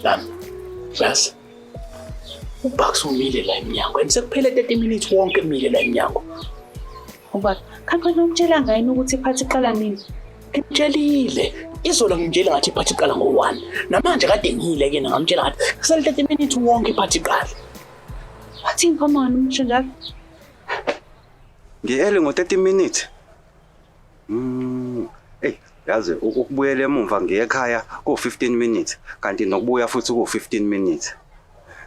Lami. Yazi. UBucks umile la emnyango and sekuphele 30 minutes wonke emile la emnyango. Ubaba, kanti wena umtshelanga yini ukuthi iphathi iqala nini? Ngimtshelile. Izolo ngimtshele ngathi iphathi iqala ngo-1. Namanje kade ngiyile kuyena ngamtshela ngathi kusele 30 minutes wonke iphathi iqala. Wathini pho mama umsho njalo? Ngi-early ngo-30 minutes. Mm. Ey, yazi ukubuyela emumva ngiye ekhaya ku-15 minutes kanti nokubuya futhi ku-15 minutes.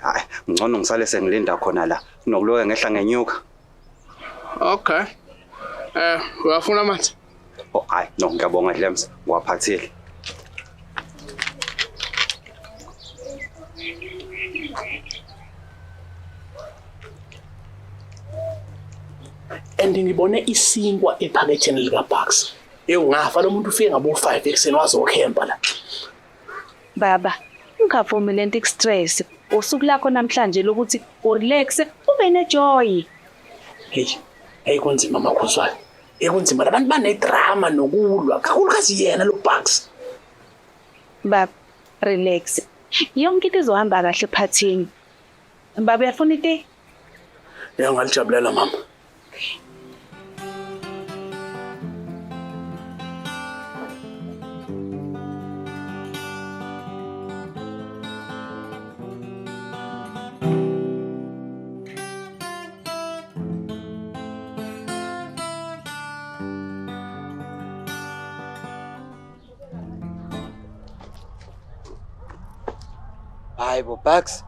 Hayi, ngcono ngisale sengilinda khona la kunokuloke ngehla ngenyuka. Okay. Uyafuna amanzi? Oh, hayi, no ngiyabonga Dlems, ngiwaphathile. And ngibone isinkwa ephaketheni likaBucks. Ewu ngafa lo muntu ufike ngabo 5 ekuseni wazokhempa la. Baba, ungavumi lento ikustress. Usuku lakho namhlanje lokuthi urelax, ube nejoy. Hey, hey kunzima makhuzwayo. Hey kunzima labantu banedrama nokulwa kakhulukazi yena lo Bucks. Baba, relax. Yonke into izohamba kahle ephathini. Baba uyafuna iti? Ya ngalijabulela mama. Hayi bo Bucks,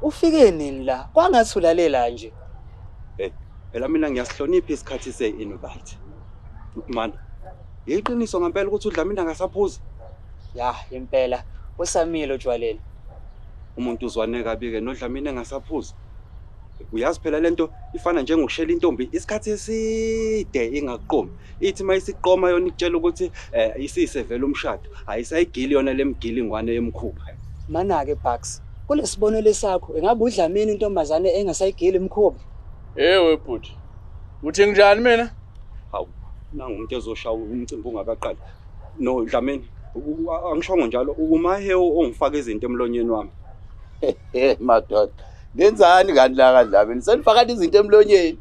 ufike nini la? Kwangathi ulalela nje. Hey, phela mina ngiyasihlonipha isikhathi se-invite. Man, yiqiniso ngempela ukuthi uDlamini angasaphuzi. Ya, impela usamile otshwaleni. Umuntu uzwane kabi-ke noDlamini engasaphuzi. Uyazi phela lento ifana njengokushela intombi isikhathi eside ingakuqomi. Ithi uma isiqoma yona ikutshela ukuthi isisevele umshado, ayisayigili yona lemgilingwane yemkhuba. Mana-ke Bucks, kulesibonelo sakho ingabe uDlamini intombazane engasayigili imkhuba? Ewe bhuti. Uthi nginjani mina? Hawu, nangu umuntu ezoshaya umcimbi ungakaqali. No Dlamini, angishongo njalo, uMahewu ongifaka izinto emlonyeni wami. Madoda. Nenzani kanti la kaDlamini? Senifaka izinto emlonyeni.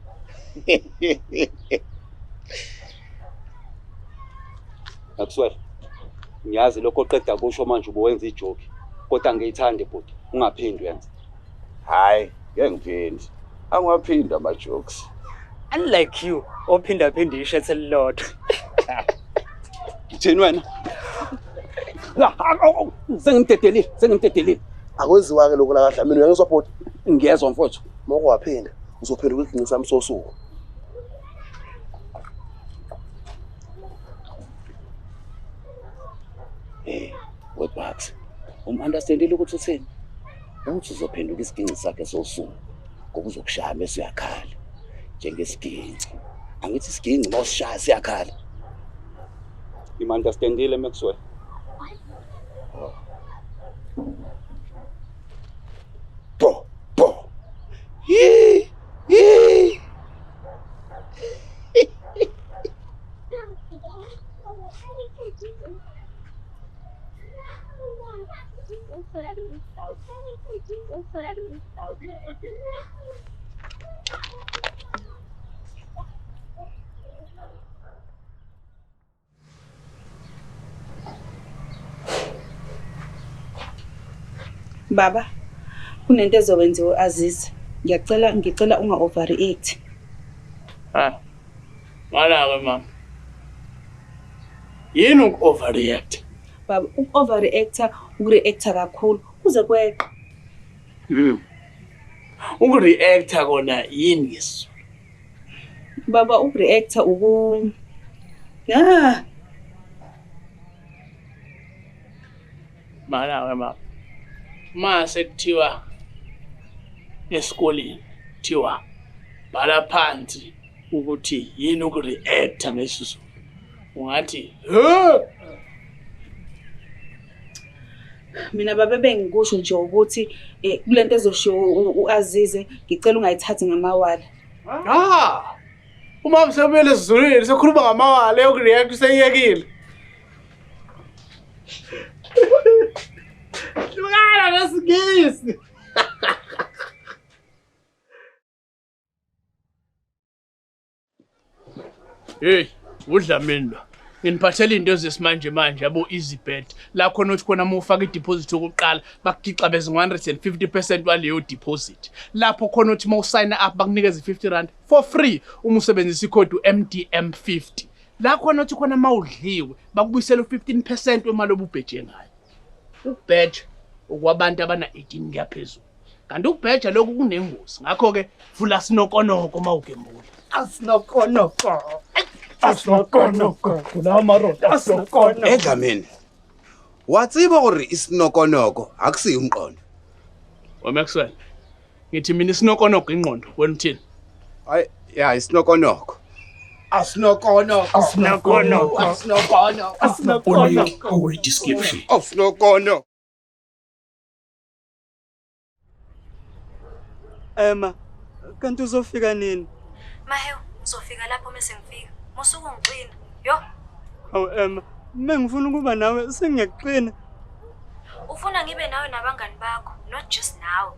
Maxwell, ngiyazi lokho oqeda kusho manje ubowenza ijoke, kodwa ngiyithande bhuti, ungaphindi uyenze. Hayi, ngeke ngiphinde. Angiwaphindi ama jokes. Unlike you, ophinda phinda ishethi elilodwa. Uthini wena? Sengimdedelile, sengimdedelile. Akwenziwa ke lokho la kaDlamini, uyangizwa bhuti? Ngiyezwa mfowethu. Uma waphinda uzophenduka isiginci sami sosuku. Hey, weBucks. Um-understandile ukuthi uthini? Uthi uzophenduka isiginci sakhe sosuku ngoba uzokushaya bese uyakhala njengesiginci. Angithi isiginci uma usishaya siyakhala. Ngim-understandile Maxwell. Bo, bo. Yi, yi. Baba, kunento ezokwenziwa u-Aziz. Ngiyacela ngicela unga overreact. Ah. Mana-ke mama. Yini uku-overreact? Baba, uku-overreacta ukureacta kakhulu kuze kweqe. Ukureacta kona yini ngesiZulu? Baba, ukureacta uku Ah, Mana-ke mama. Mase kuthiwa esikoleni kuthiwa bhala phansi ukuthi yini ukureacta ngesiZulu. Ungathi, "He!" Mina baba bengikusho nje ukuthi kulento ezoshiwo u-Azize ngicela ungayithathi ngamawala. Ah! Uma usebuyele esiZulwini sekhuluma ngamawala yokureact useyekile. Hlukana nesiZulu. Isingisi. Hey, uDlamini lo. Nginiphathela into zesimanje manje yabo easy bet. La khona uthi khona uma ufaka i-deposit yokuqala bakugixa beze 150% waleyo deposit. Lapho khona uthi uma usayina up bakunikeza i-50 rand for free uma usebenzisa ikhodi MDM50. La khona uthi khona uma udliwe bakubuyisela u-15% wemali obubheje ngayo. Ukubheja okwabantu abana 18 kuyaphezulu. Kanti ukubheja lokhu kunengozi. Ngakho-ke vula sinokonoko uma ugembula. Asinokonoko. Asinokonoko. Kulamaroda asinokonoko. Edlamini. Watsiba gore isinokonoko akusiyo umqondo. We Maxwell. Ngithi mina isinokonoko ingqondo, wena uthini? Hayi, ya isinokonoko. Asinokonoko. Asinokonoko. Asinokonoko. Asinokonoko. Description. Asinokonoko. Emma, kanti uzofika nini? Mahewu, ngizofika lapho mese ngifika. Musuku ngixina. Yo. Hawu Emma, mengifuna ukuba nawe sengiyakuxina. Ufuna ngibe nawe nabangani bakho, not just nawe.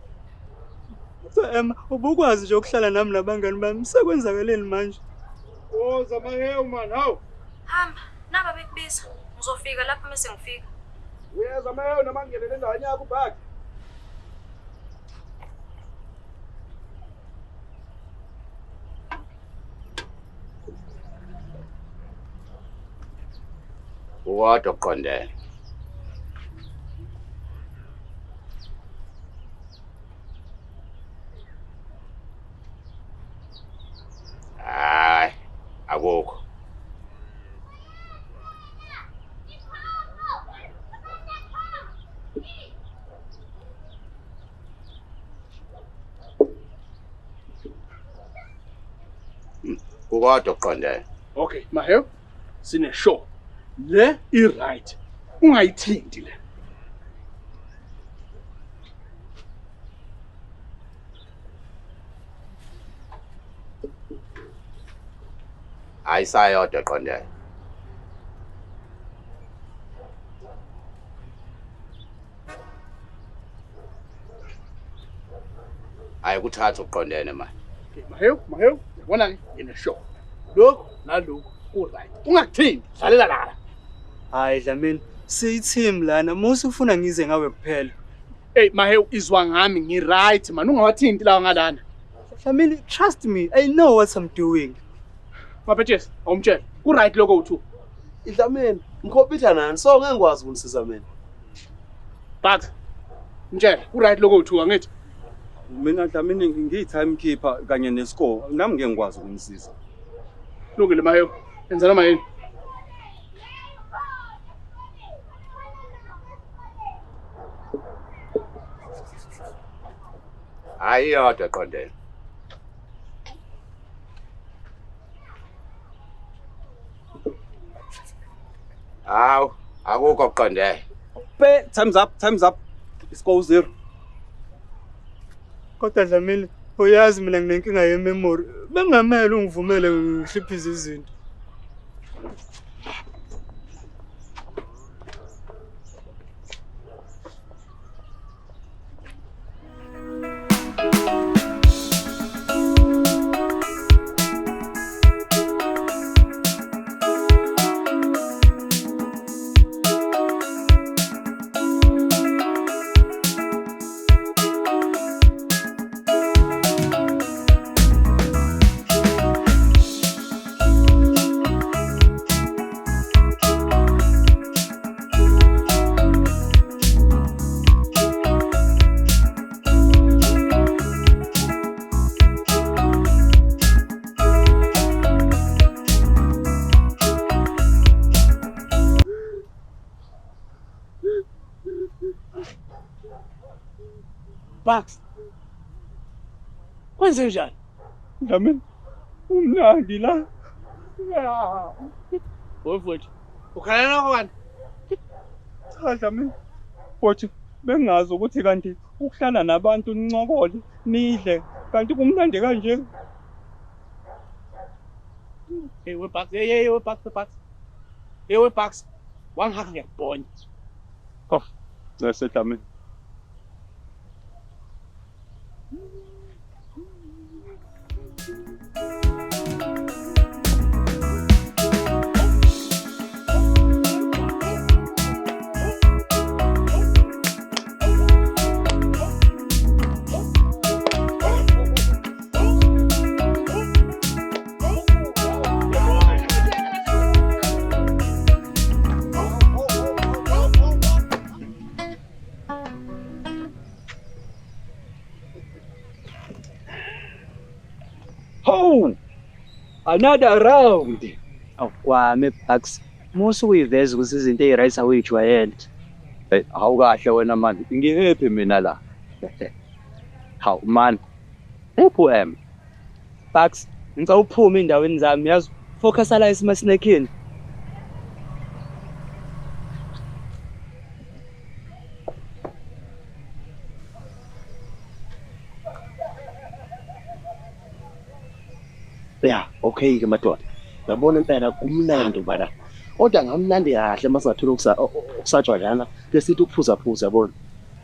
So Emma, ubukwazi nje ukuhlala nami nabangani bami, sekwenzakaleni manje? Woza Mahewu man, hawu. Hamba, naba bekubiza. Ngizofika lapho mese ngifika. Uyeza Mahewu noma ngingenele endaweni yakho ubhaki. Ukodwa uqondene. Hayi, akukho. Ukodwa uqondene. Okay, Mahewu, sine show. Le i-right. Ungayithinti le. Ayisayodwa eqondene. Ayikuthatha uqondene manje. Okay, Mahewu, Mahewu, yabona ke ngine show. Lokhu nalokhu ku-right. Ungakuthinti, dlalela la. Hayi Dlamini, siyi-team lana, musu ufuna ngize ngawe kuphela. Hey Mahewu, izwa ngami ngi-right man, ungawathinti lawa ngalana. Dlamini, trust me, I know what I'm doing. Mapetshesi, awumtshele. Ku-right lokho u2. Idlamini, ngikhompyutha nani so ngeke ngikwazi ukunisiza mina. But mtshele, ku-right lokho u2 angithi? Mina Dlamini ngiyi-timekeeper kanye nescore, nami ngeke ngikwazi ukunisiza. Lungile Mahewu, enza noma yini. Ayiyodwa eqondene. Hawu, akukho okuqondene. Pe, time's up, time's up. Score 0. Kodwa Dlamini, uyazi mina nginenkinga yememory. Bengamele ungivumele ngihliphize izinto. Bucks. Kwenze njani? Dlamini, umnandi la. Mfowethu, ukhalela kwani? Cha Dlamini, mfowethu bengazi ukuthi kanti ukuhlala nabantu nincokole nidle kanti kumnandi kanje. Hey, we Bucks. Hey, hey, we Bucks, we Bucks. Hey, we Bucks. Wangihaka ngiyakubona. Oh, nase Dlamini. Ho! Another round. Awu kwame Bucks. Musu ukuyiveza ukuthi izinto eziright awuyijwayele. Hey, awukahle wena man. Ngi-happy mina la. Hawu man. Uphi M? Bucks, ngicela uphume endaweni zami yazi. Focus la esimasnekini. Ya, okay ke madoda. Yabona impela kumnandi bana. Kodwa ngamnandi kahle masingathola ukusatshwa lana besithi ukuphuza phuza yabona.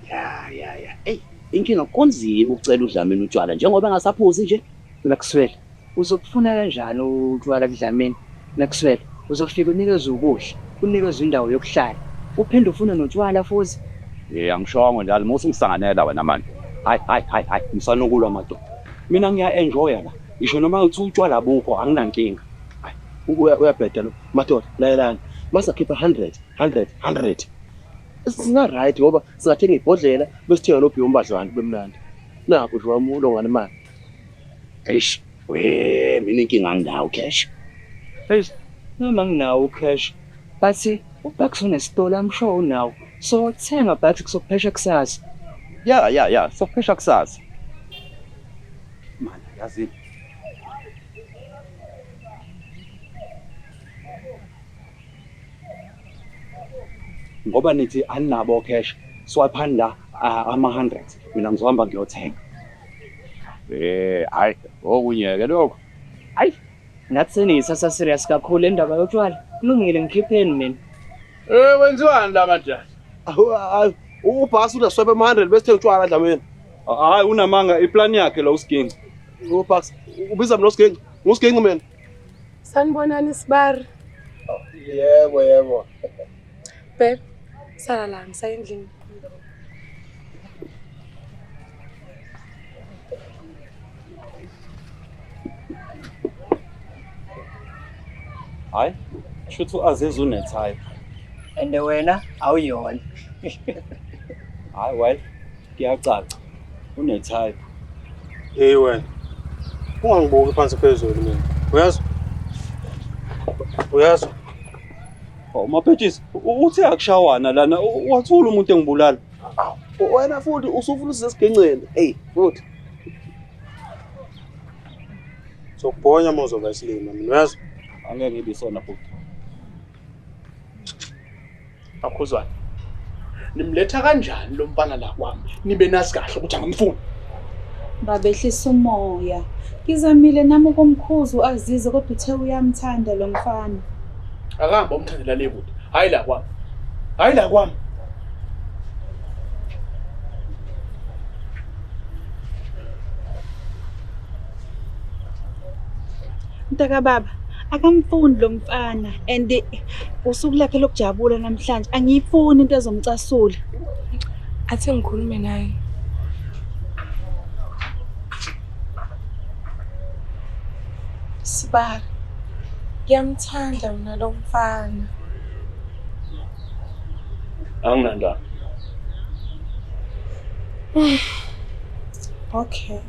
Ya ya ya. Ey, inkinga kunzima ukucela uDlamini utshwala njengoba engasaphuzi nje. Maxwell, uzokufuna kanjani utshwala kuDlamini? Maxwell, uzofika unikezwe ukudla, unikezwe indawo yokuhlala. Uphinde ufuna notshwala futhi. Eh, angishongo njalo musu ngisanganela wena manje. Hayi hayi hayi hayi, ngisanokulwa madoda. Mina ngiya enjoya la. Ngisho noma uthi utshwala bukho anginankinga. Uyabheda lo. Madoda, layelani. Masakhipha 100, 100, 100. Singa right ngoba singathenga ibhodlela besithenga nobhiya umbadlwana bemnandi. Nakho nje wami ulongana imali. Eish, we mina inkinga anginawo cash. Hey, noma nginawo cash. Bathi uBucks unesitolo I'm sure unawo. So thenga Bucks kuzophesha kusasa. Ya ya ya, sophesha kusasa. Mana yazi ngoba nithi aninabo cash, swipe la ama 100. Mina ngizohamba ngiyothenga. Eh, hayi, okunye ke lokho. Hayi, nathi seniyisasa serious kakhulu indaba yotshwala. Kulungile ngikhipheni mina. Eh, wenziwani la majali? Awu, ubhasi unaswipe ama 100 bese utshwala Dlamini. Hayi unamanga iplan yakhe lo usiginci. Ubhasi ubiza mina usiginci. Usiginci mina. Sanibonani sibari. Yebo yebo. Babe, sala la ngisaya endlini. Hayi, shuthi uAziz unetype. And wena awuyona. Hayi well, kuyacaca. Unetype. Hey wena. Ungangibuki phansi phezulu mina. Uyazwa? Uyazwa? Oh, Mapetshisi, uthi akushawana lana, wathula umuntu engibulala. Wena futhi usufuna usesigenceni. Hey, futhi. Sokubhonya mozoba isilima mina, uyazwa? Angeke ngibe sona futhi. Akhuzwana. Nimletha kanjani lo mfana la kwami? Nibe nazi kahle ukuthi angimfuni. Babehlisa umoya. Ngizamile nami ukumkhuza uAzize kodwa uthe uyamthanda lo mfana. Akahamba umthandela le kude. Hayi la kwami. Hayi la kwami. Mntaka baba, akamfuni lo mfana and usuku lakhe lokujabula namhlanje. Angiyifuni into ezomcasula. Athi ngikhulume naye. Sibari, ngiyamthanda mina lo mfana. Anginandaba. Okay.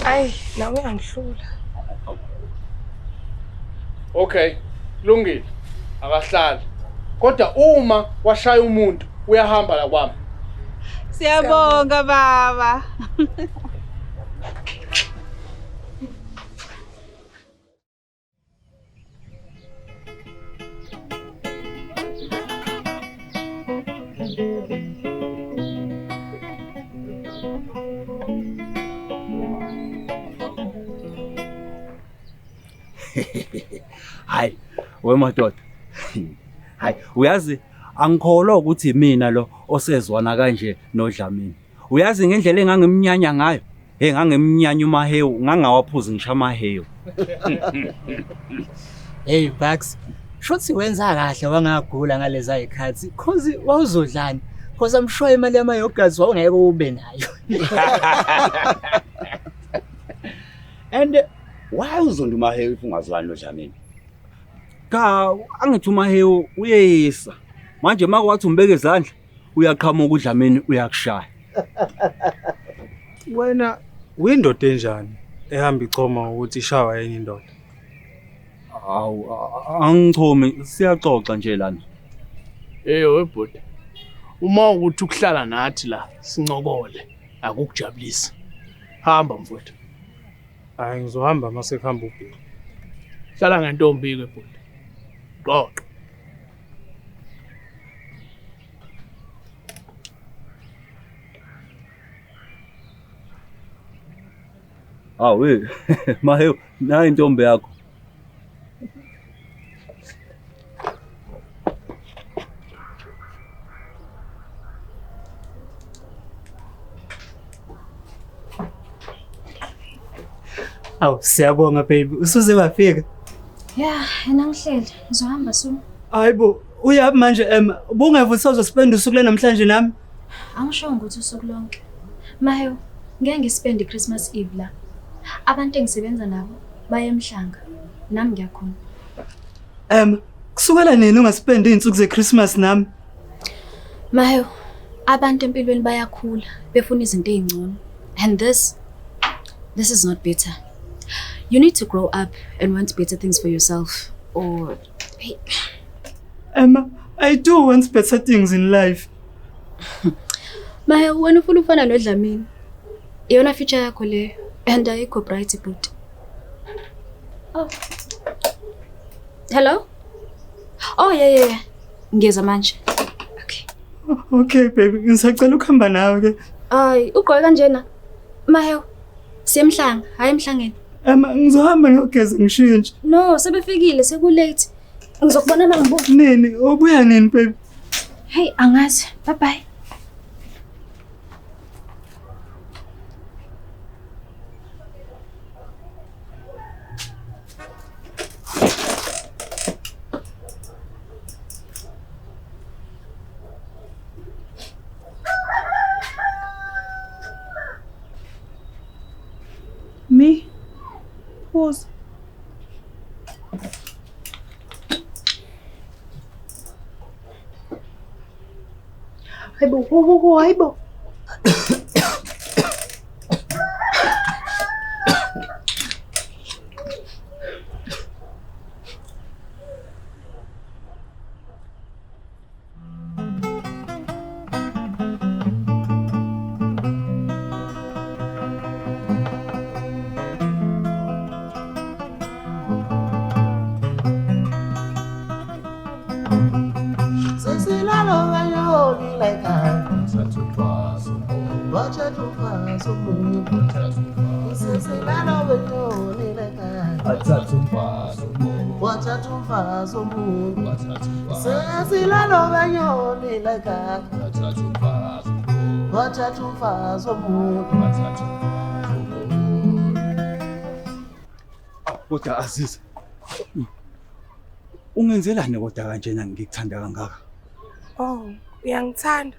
Ay, nawe angihlula. Okay, kulungile. Akahlali. Kodwa uma washaya umuntu uyahamba la kwami. Siyabonga baba. Hayi, we madoda. Hayi, uyazi angikholwa ukuthi mina lo osezwana kanje noDlamini. Uyazi ngendlela engangimnyanya ngayo? Hey ngangimnyanya uMahewu, ngangawaphuzi ngisho amahewu. Hey Bucks, shuthi wenza kahle wangagula ngaleza zikhathi cause wawuzodlani? Cause I'm sure imali yama yogurts wawungeke ube nayo. And why uzonda uMahewu if ungazwani noDlamini? Cha, angithi uMahewu uyeyisa. Manje makwathi umbeke izandla uyaqhamuka uDlamini uyakushaya. Wena uyindoda enjani ehamba ichoma ukuthi ishawa enye indoda? Hawu, angichomi, siyaxoxa nje lana. Hey webhuti. Uma ukuthi ukuhlala nathi la sincokole akukujabulisi. Hamba mfowethu. Hayi ngizohamba mase kuhamba uBheki. Hlala ngentombi ke bhuti. Qoqa. Hawu hey, Mahewu, nayi intombi yakho. Awu siyabonga baby, usuze wafika. Ya, yena ngihleli. Ngizohamba soon. Hayibo, uyapi manje Emma? Ubungeve usazospenda usuku namhlanje nami? Angishongo ukuthi usuku lonke. Mahewu, ngeke ngispende iChristmas Eve la. Abantu engisebenza nabo baye emhlanga. Nami ngiyakhona. Emma, kusukela nini ungaspendi izinsuku zeChristmas nami? Mahewu, abantu empilweni bayakhula, befuna izinto ezingcono. And this is not better. You need to grow up and want better things for yourself or hey, Emma, I do want better things in life. Mahewu, wena ufuna ufana noDlamini. Iyona future yakho leyo and ayikho bright bhuti. Oh. Hello? Oh yeah. Ngiyeza manje. Okay baby, ngisacela ukuhamba nawe ke. Ay, ugqoke kanjena. Mahewu, siyemhlanga, hayi emhlangeni. Emma, ngizohamba ngiyogeza ngishintshe. No, sebefikile, sekulate. Ngizokubona mangibuya. Nini? Ubuya nini baby? Hey, angazi. Bye bye. Mi, phuza. Hayibo, wo wo wo, hayibo. Kodwa Aziza, ungenzelani kodwa kanjena ngikuthanda kangaka? Oh, uyangithanda.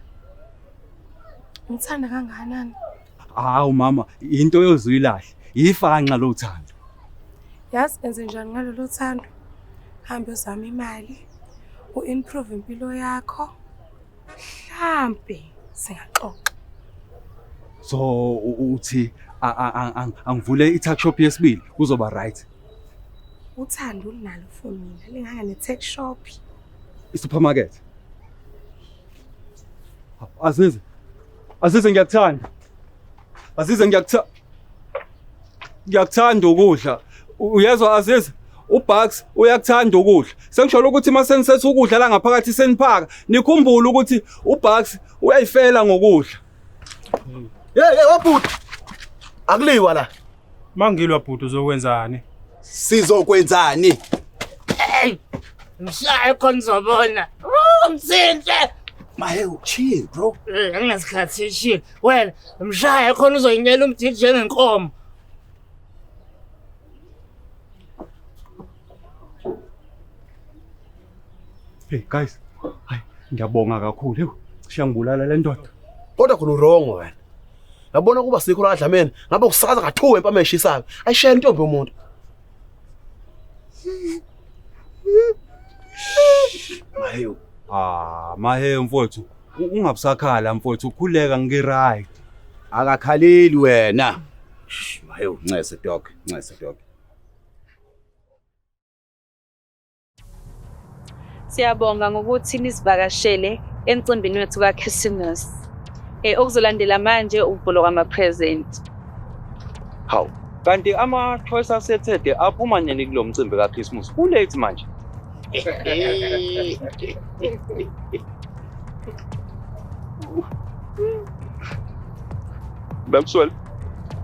Ngithanda kangakanani? Hawu mama, into yozuyilahle, ifanxa lothando. Yazi enze njani ngalolu thando? Hambe uzame imali, u-improve impilo yakho. Mhlambe singaxoxa. So uthi angivule i-tuck shop yesibili kuzoba right. Uthando unalo for mina lingaka ne-tuck shop. I-supermarket. Azize. Azize ngiyakuthanda. Azize ngiyakuthanda. Ngiyakuthanda ukudla. Uyezwa Azize? uBucks uyakuthanda ukudla. Sengisholo ukuthi uma senisetha ukudla la ngaphakathi seniphaka, nikhumbule ukuthi uBucks uyayifela ngokudla. Hey hey wabhuti. Akuliwa la. Mangilwa bhuti uzokwenzani? Sizokwenzani? Hey, mshaye khona uzobona. Oh, msinhle. Mahewu, chill bro. Eh, anginasikhathi chill. Wena, mshaye khona uzoyinyela umdidi njengenkomo. Hey guys, hayi ngiyabonga kakhulu. Hewu, cishe ngibulala le ndoda. Kodwa khona urongo wena. Yabona kuba sikho la Dlamini, ngabe usakaza kathuwe empama eshisayo. Ayishaya intombi yomuntu. Mahewu. Ah, Mahewu mfowethu, ungabusakhala mfowethu, ukhuleka ngiright. Akakhaleli wena. Shh, Mahewu, ncese dog, ncese dog. Siyabonga ngokuthi nisivakashele emcimbini wethu kaKhisimusi. Eh okuzolandela manje ukuvulwa kwama-present. Hawu, kanti ama-choice asethede aphuma nini kulo mcimbi kaChristmas? Ku-late manje. Bemswele,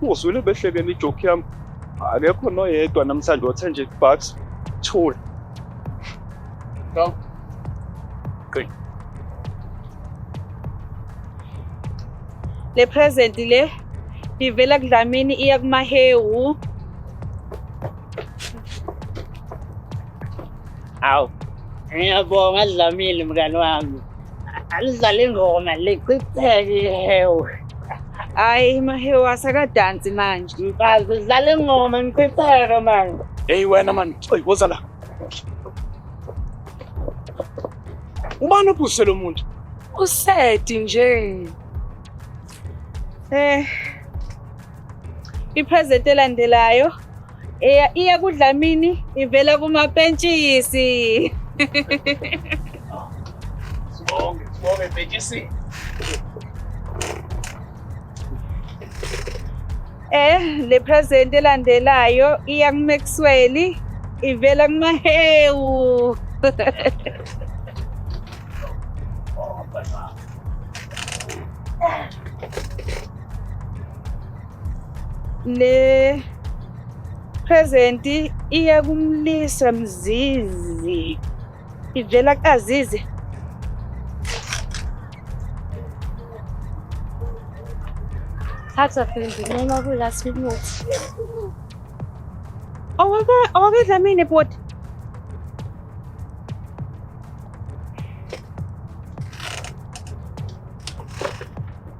uzwile behlekela ijoke yami. Akekho noyedwa namhlanje othe nje Bucks thula. Go. Good. Le present le ivela kuDlamini iya kuMahewu. Awu, ngiyabonga Dlamini mngani wami. Alidlale ingoma lichitheke ihewu. Hayi Mahewu asakadansi manje. Mfazi dlala ingoma ngichitheke manje. Hey wena man, oy woza la. Ubani ophuzise lo muntu? Usedi nje. Eh I-present elandelayo eya iya kuDlamini ivela kumapentshisi. Sibonge, sibonge bhejisi. Eh le present elandelayo iya kuMaxwell ivela kuMahewu. Le present iya kumlisa Mzizi ivela ku-Azizi. Thatha Fendi noma ku-last minute. Owake Dlamini bhuti.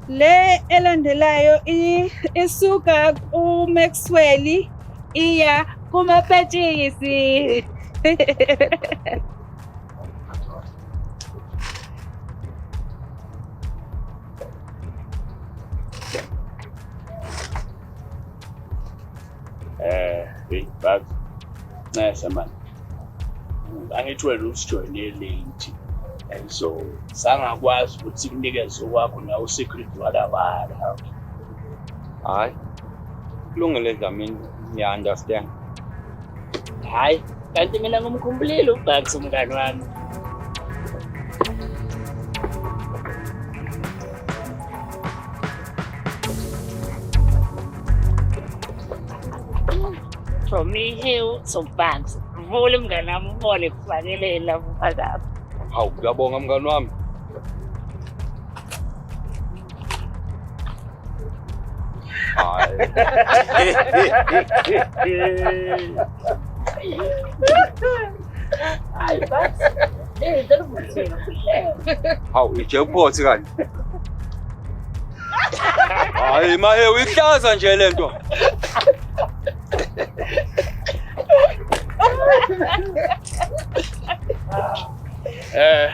Le elandelayo isuka kuMaxwell iya kumapetshisi. Eh, hey, Bucks. Ncese man. Angithi wena usijoyine late. And so sangakwazi ukuthi sikunikeze okwakho nawe usecret walabala. Hayi, kulungile Dlamini, ngiya-understand. Hayi, kanti mina ngimkhumbulile uBucks umngani wami. From me to Bucks. Vula mngani wami ubone kufakelela mphakathi. Hawu, ngiyabonga mngani wami. Hayi. Hayi Bucks. Le nto Hawu, i-jackpot kanti. Hayi Mahewu, ihlaza nje le nto. Eh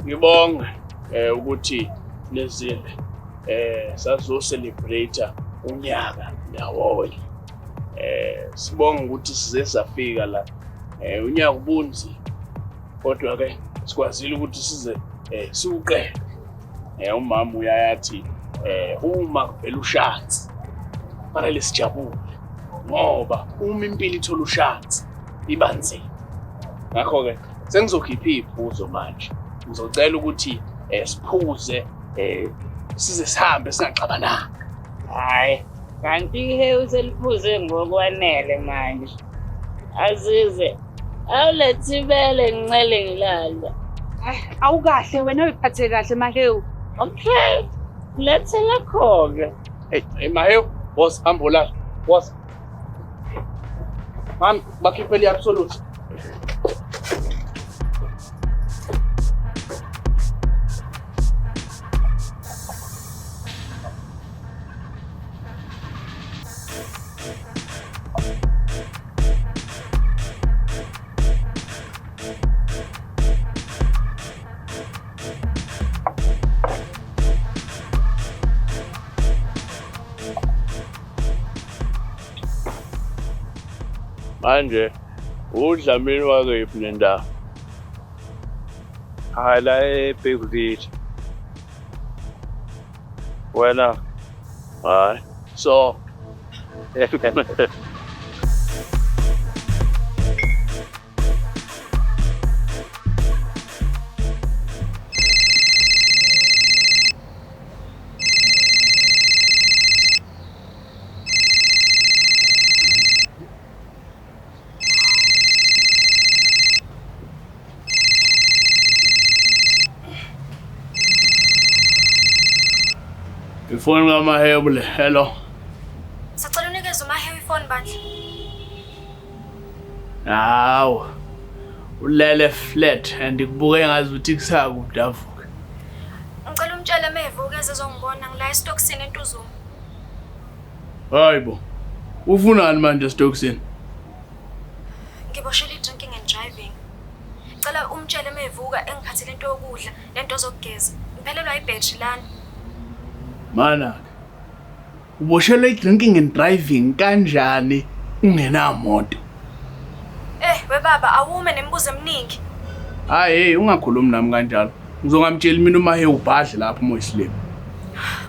ngibonge ukuthi nizile sazo celebrate unyaka ndawonye. Sibonge ukuthi size safika la. Unyaka ubunzima kodwa ke sikwazile ukuthi size siwuqede. Umama uyayathi uma kuvela ushansi fanele sijabule ngoba uma impilo ithola ushansi iba nzima. Ngakho ke sengizokhipha iy'phuzo manje. Ngizocela ukuthi siphuze size sihambe singaxabananga. Hayi, Kanti ihewu seliphuze ngokwanele manje. Azize, awulethe ibele ngincele ngilala. Awukahle wena uyiphathe kahle Mahewu. Okay, lethe lakho-ke. Hey, hey Mahewu, boss hamba ulala. Boss. Mami, bakhiphele i-absolute. Manje uDlamini wakephi nendawo? Hayi la eBhekuzitha. Wena Hayi. So Ifoni kaMahewu le. Hello. Sacela unikeze uMahewu ifoni bandla. Hawu. Ulele flat and kubuke ngazuthi kusakude avuke. Ngicela umtshele mevuka ezezongibona ngila esitokisini eNtuzuma. Hayibo. Ufunani manje esitokisini? Ngiboshele i-drinking and driving. Cela umtshele mevuka engiphathele into yokudla nento zokugeza. Ngiphelelwa ibhetri lana. Mana. Uboshelwe i-drinking and driving kanjani ungenamoto? Eh, we baba awume nemibuzo eminingi. Hayi hey ungakhulumi nami kanjalo. Ngizongamtsheli mina uMahewu ubhadle lapho uma uyisilima.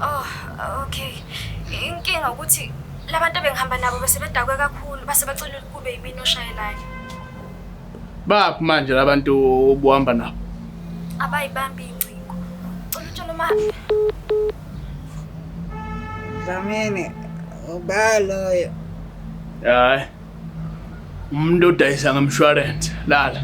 Oh, okay. Inkinga ukuthi labantu ebengihamba nabo bese bedakwe kakhulu base bacela kube yimina oshayelayo. Baphi manje labantu obuhamba nabo? Abayibambi ingcingo. Cela utshele uma Dlamini, uba loyo. Hayi. Umuntu odayisa ngemshwalense lala.